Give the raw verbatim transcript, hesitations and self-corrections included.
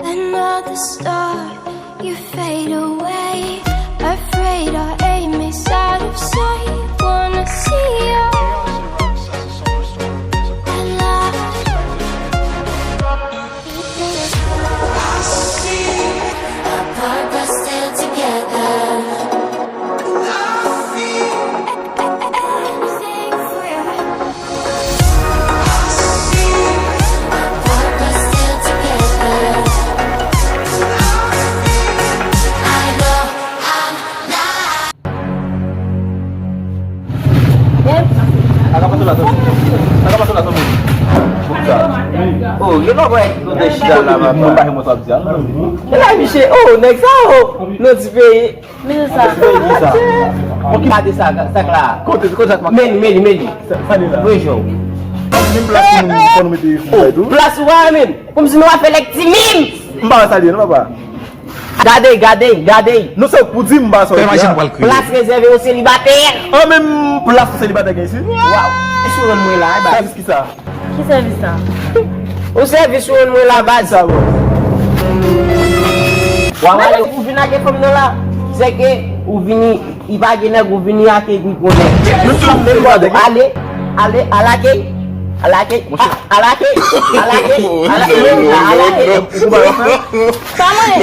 Another star, you fade away. Afraid our aim is out of sight. Wanna see us alive. Apart but still together. Anything for you. Apart but still together. I know I'm not. Sa ka pase la, Sophie? Sa ka pase la, Sophie? Oh, gen yon bòy ki konn chita la, papa. Mwen pa gen mwen sa ap di a, non? E la, miche, oh, nèg sa, oh, nan ti peyi. Men sa. Ti peyi sa. Bon, ki gade sa, sa la. Kote, kote sa k make? Men li, men li, men li. Sa, sa li la. Mwen jwe. Menm plas moun, fò nou mete fou la tou. Plas ou a menm. Kòmsi nou a fè lèk ti menm. M pa wè sa li ye, non, papa. Gade, gade, gade. Non, se pou di m pa sa w di a. Plas rezève o selibatè. An, menm plas pou selibatè gen isit? Waw. Kisa w rann mwen la, e baz? Sèvis kisa? Ki sèvis sa? Ou sèvis ou rann mwen la, baz. Sa bon. Waw, ale, ou vin ak fanm nan la. Se ke ou vini, li pa gen nèg, ou vini ak egri gwo nèg. Menm si w ap fè badèk. Ale, ale, al akèy. Al akèy. A, al akèy. Al akèy. Al akèy. Al akèy. Ou pa wè sa? Sa mwen.